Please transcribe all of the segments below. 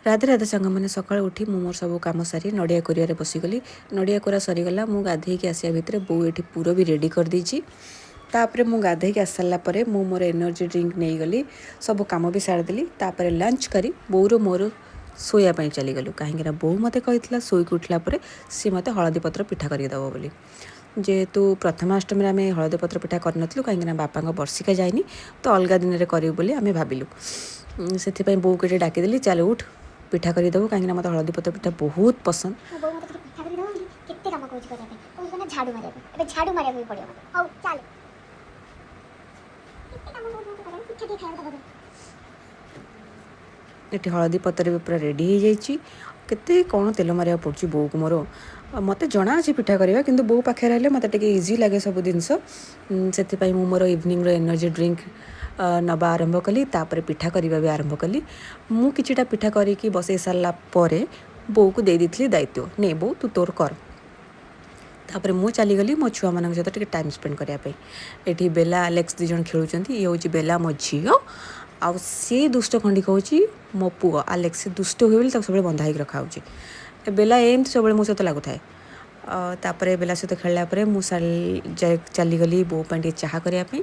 ରାଧେ ରାଧେ ସାଙ୍ଗମାନେ। ସକାଳୁ ଉଠି ମୁଁ ମୋର ସବୁ କାମ ସାରି ନଡ଼ିଆ କୋରିଆରେ ବସିଗଲି। ନଡ଼ିଆ କୋରା ସରିଗଲା। ମୁଁ ଗାଧେଇକି ଆସିବା ଭିତରେ ବୋଉ ଏଠି ପୁର ବି ରେଡ଼ି କରିଦେଇଛି। ତାପରେ ମୁଁ ଗାଧେଇକି ଆସି ସାରିଲା ପରେ ମୁଁ ମୋର ଏନର୍ଜି ଡ୍ରିଙ୍କ ନେଇଗଲି। ସବୁ କାମ ବି ସାରିଦେଲି। ତାପରେ ଲଞ୍ଚ କରି ବୋଉର ମୋର ଶୋଇବା ପାଇଁ ଚାଲିଗଲୁ, କାହିଁକିନା ବୋଉ ମୋତେ କହିଥିଲା ଶୋଇକି ଉଠିଲା ପରେ ସିଏ ମୋତେ ହଳଦୀ ପତ୍ର ପିଠା କରିକି ଦେବ ବୋଲି। ଯେହେତୁ ପ୍ରଥମାଷ୍ଟମୀରେ ଆମେ ହଳଦୀ ପତ୍ର ପିଠା କରିନଥିଲୁ, କାହିଁକିନା ବାପାଙ୍କ ବର୍ଷିକା ଯାଇନି, ତ ଅଲଗା ଦିନରେ କରିବୁ ବୋଲି ଆମେ ଭାବିଲୁ। ସେଥିପାଇଁ ବୋଉକୁ ଏଠି ଡାକିଦେଲି, ଚାଲ ଉଠ, ପିଠା କରିଦେବୁ, କାହିଁକିନା ମୋତେ ହଳଦୀ ପତ୍ର ପିଠା ବହୁତ ପସନ୍ଦ। ମୋ ବୋଉ ମୋତେ ଟିକେ ପିଠା କରି ଦେବ ବୋଲି କେତେ କାମ କହୁଛି କରିବା ପାଇଁ। କହୁଛି ନା ଝାଡ଼ୁ ମାରିବାକୁ, ଏବେ ଝାଡ଼ୁ ମାରିବାକୁ ବି ପଡ଼ିବ ମୋତେ। ହଉ ଚାଲେ, କେତେ କାମ କହୁଛି ମୋତେ କରିବାକୁ, ପିଠା ଟିକେ ଖାଇବାକୁ ଦେବ। ଏଠି ହଳଦୀ ପତ୍ର ବି ପୁରା ରେଡ଼ି ହେଇଯାଇଛି। କେତେ କ'ଣ ତେଲ ମାରିବାକୁ ପଡ଼ୁଛି ବୋଉକୁ ମୋର। ଆଉ ମୋତେ ଜଣା ଅଛି ପିଠା କରିବା, କିନ୍ତୁ ବୋଉ ପାଖରେ ହେଲେ ମୋତେ ଟିକେ ଇଜି ଲାଗେ ସବୁ ଜିନିଷ। ସେଥିପାଇଁ ମୁଁ ମୋର ଇଭିନିଂର ଏନର୍ଜି ଡ୍ରିଙ୍କ ନେବା ଆରମ୍ଭ କଲି। ତାପରେ ପିଠା କରିବା ବି ଆରମ୍ଭ କଲି। ମୁଁ କିଛିଟା ପିଠା କରିକି ବସେଇ ସାରିଲା ପରେ ବୋଉକୁ ଦେଇ ଦେଇଥିଲି ଦାୟିତ୍ୱ, ନେ ବୋଉ, ତୁ ତୋର କର। ତାପରେ ମୁଁ ଚାଲିଗଲି ମୋ ଛୁଆମାନଙ୍କ ସହିତ ଟିକେ ଟାଇମ୍ ସ୍ପେଣ୍ଡ କରିବା ପାଇଁ। ଏଠି ବେଲା, ଆଲେକ୍ସ ଦୁଇ ଜଣ ଖେଳୁଛନ୍ତି। ଇଏ ହେଉଛି ବେଲା, ମୋ ଝିଅ, ଆଉ ସେ ଦୁଷ୍ଟ ଖଣ୍ଡିକ ହେଉଛି ମୋ ପୁଅ ଆଲେକ୍ସ। ସେ ଦୁଷ୍ଟ ହୁଏ ବୋଲି ତାକୁ ସବୁବେଳେ ବନ୍ଧା ହେଇକି ରଖାହେଉଛି। ବେଲା ଏମିତି ସବୁବେଳେ ମୋ ସହିତ ଲାଗୁଥାଏ। ତାପରେ ବେଲା ସହିତ ଖେଳିଲା ପରେ ମୁଁ ଚାଲିଗଲି ବୋଉ ପାଇଁ ଟିକେ ଚାହା କରିବା ପାଇଁ।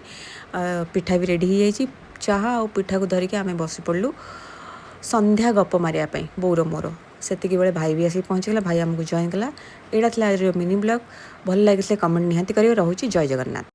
ପିଠା ବି ରେଡ଼ି ହେଇଯାଇଛି। ଚାହା ଆଉ ପିଠାକୁ ଧରିକି ଆମେ ବସି ପଡ଼ିଲୁ ସନ୍ଧ୍ୟା ଗପ ମାରିବା ପାଇଁ ବୋଉର ମୋର। ସେତିକି ବେଳେ ଭାଇ ବି ଆସିକି ପହଞ୍ଚିଗଲା। ଭାଇ ଆମକୁ ଜଏନ୍ କଲା। ଏଇଟା ଥିଲା ଆଜିର ମିନି ବ୍ଲଗ୍। ଭଲ ଲାଗିଥିଲେ କମେଣ୍ଟ ନିହାତି କରିବେ। ରହୁଛି, ଜୟ ଜଗନ୍ନାଥ।